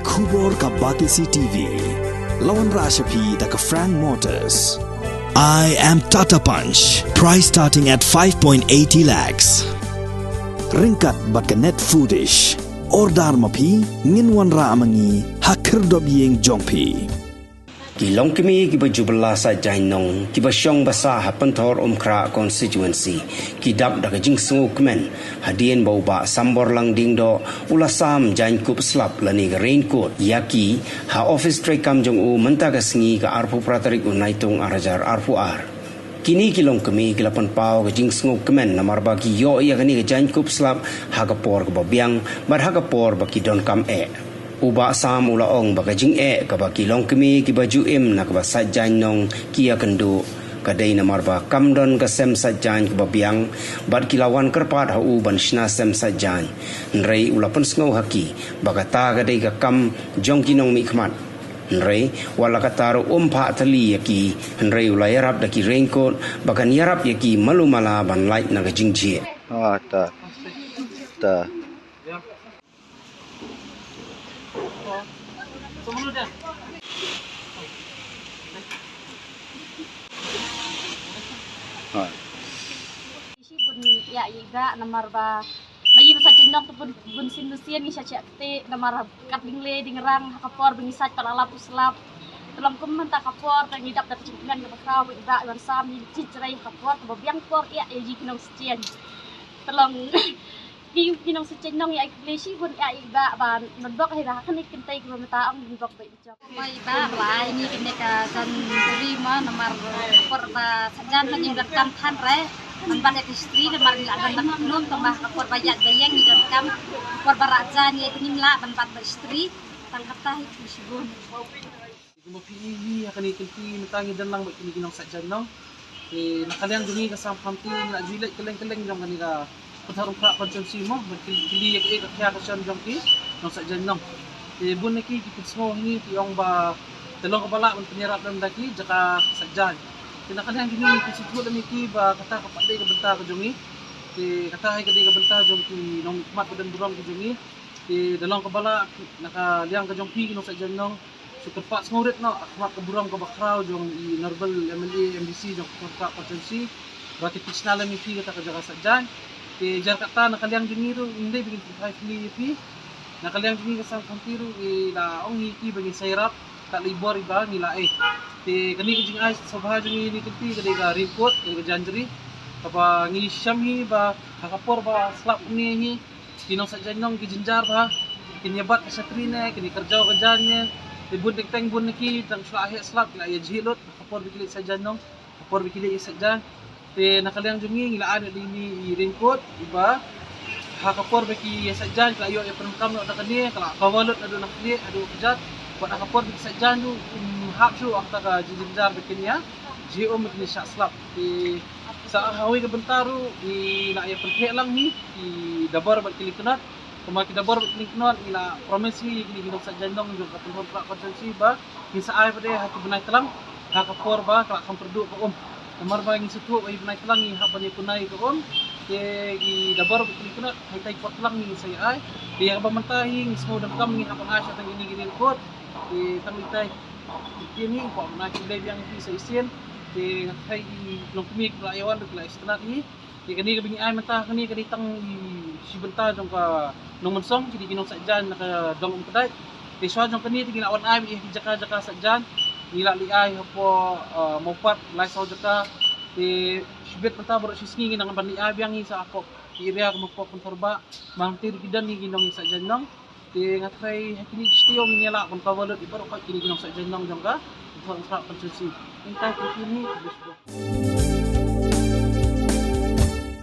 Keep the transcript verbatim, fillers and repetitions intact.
Khubor ka Batesi T V. La wanrah sha phi da ka Frank Motors. I am Tata Punch. Price starting at five point eighty lakhs. Ryngkat bad ka Net Foodish. Order ma phi, ngin wanrah ma ngi ha khyrdop ïing jong phi. Ki longkmie kiba ju bylla sait jaiñ nong, kiba shong basa ha Pynthor Umkhrah constituency, ki dap da ka jingsngewkmen hadien ba u Bah Samborlang Diengdoh u la sam jaiñkup slap lane ka raincoat ïa ki ha office treikam jong u mynta ka sngi, ka arphew phra tarik u Naitung ar hajar arphew ar. Kine ki longkmie ki la pynpaw ka jingsngewkmen namar ba ki ïoh ïa kane ka jaiñkup slap ha ka por kaba biang bad ha ka por ba ki donkam eh. U Bah Sam u la ong ba ka jingeh kaba ki longkmie kiba ju im na kaba sait jaiñ nong ki ïakynduh ka dei namar ba kam don ka sem sait jaiñ kaba biang bad ki la wan kyrpad ha u ban shna sem sait jaiñ. Hynrei u la pynsngew ha ki ba kata ka dei ka kam jong ki nongmihkhmat. Hynrei wat la katta ruh um phah tylli ïa ki, hynrei u la ïarap da ki raincoat ba kan ïarap ïa ki malu mala ban lait na ka jingjia. Ah, ta. Ta. Ah. Shi bun ïa i ba namar ba ma i ba sait jaiñ nong te bun bun sien bun sien ngi sha chak te namar kat ding le ding rang ha ka por ba ngi sait pat la lap u slap. Te long kum mynta ka por te ngi dap da ka jingkmen kaba khraw ba i ba i wan sam ngi chi jrei ha ka por kaba biang por ïa i ki nong sait jaiñ. Te long ki ki nong sait jaiñ nong ïa i khublei shi bun ïa i ba ba non bok hi ba ha kane kynthei kaba mynta ong bun bok ba i jok. Mai ba ba ai ni kine ka jan ri ma namar por ba sajan ma jing donkam than re. Man bat ek istri namar ni la ban ban num tama ka por ba yak da yang ni donkam. Por ba raja ni ek nim la ban bat ba istri. Tang kata hi ku shibun. Kuma pi i ni ha kane kynti mynta ngi don lang ba kini ki nong sajan nong. Te na ka liang jong ngi ka Sam County na ju leit kylleng kylleng jong kane ka Pynthor Umkhrah constituency mo, ban kylli kylli ïa ka ïa ka khia ka shon jong ki nong sajan nong. Te bun na ki ki pynsngew ha ngi ki ong ba te long kaba lah ban pynïarap lem da ki jaka sajan. Te na ka liang jong ngi ki sngewthuh lem ïa ki ba kata ka pat dei ka bynta ka jong ngi. Te kata hi ka dei ka bynta jong ki nongmihkhmat ba don burom ki jong ngi. Te da long kaba lah na ka liang ka jong phi ki nong sajan nong. Shu kyrpad sngewrit noh ha khmat ka burom kaba khraw jong i Honorable M L A M D C jong ka Pynthor Umkhrah constituency ba ki pynshna lem ïa phi kata ka jaka sajan. Te jar kata na ka liang jong ngi ruh ngim dei ba ngin pynphai phi ïa phi. Na ka liang jong ngi ka Sam County ruh ngi la ong ïa ki ba ngin sa ïarap kat la i bor i ba ngi la eh. Te kane ka jingai sngewbha jong ngi kane ka kynti ka dei ka raincoat, ka dei ka janjri kaba ngi shem hi ba ha ka por ba slap ne hi. Ki nong sajan nong ki jynjar bha, kin ïa bat ka shatri ne, kin ïa kyrjaw ka jan ne. Te bun teng teng bun na ki tang shu la heh slap ki la ïa jhieh lut ha ka por ba ki leit sajan nong, ha ka por ba ki leit ïa sajan. Te na ka liang jong ngi ngi la ai ïa i raincoat i ba ha ka por ba ki ïa sajan ki la ïoh ïa pyndonkam noh da kane, ka la cover lut naduh na khlieh haduh kjat. Bad ha ka por ba ki sajan ruh um hap shuh ha kata ka jingjynjar ba kin ïa jhieh um ba kin ïa shah slap. Te sa ha kawei ka bynta ruh ngi la ïa pyntheh lang hi ki Dabor bad ki Lyngknot. Kumba ki Dabor bad ki Lyngknot ngi la promise hi ïa kine ki nong sajan nong jong ka Pynthor Umkhrah constituency ba ngin sa ai pat de ha ki bnai tlang ha ka por ba ka la kham pyrduh ka um. Namar ba ngin sngewthuh ba ha ki bnai tlang ngi hap ban ïa kuna ïa ka um. Te ki Dabor bad ki Lyngknot ha itai i por tlang ngin sa ïa ai. Te ïa kaba mynta hi ngi sngew donkam ngi hap ban ai sha tang kine ki raincoat. Te tang itai. Te ngi kwah ban ai khublei biang ïa phi sa shisien. Te nga tharai ki longkmie ki la ïa wan ruh ki la ïa sngewtynnat hi. Te kane kaba ngi ai mynta kane ka dei tang i shi bynta jong ka Nongmynsong, kine ki nong sajan na ka Dong Umkdait. Te shuwa jong kane te ngi la wan ai ïa ki jaka jaka sajan. Ngi la leit ai hapoh, eh, Mawpat lai saw jaka. Te shibit mynta baroh shi sngi ngi nang ban leit ai biang hi sa hapoh ki area kum hapoh Pynthor Bah. Ba hangtei ruh ki don hi ki nong sajan nong. Te nga tharai ha kine ki shnong ngi ïa lah ban cover lut ïa baroh kine ki nong sajan nong jong ka Pynthor Umkhrah constituency. Mynta kine ki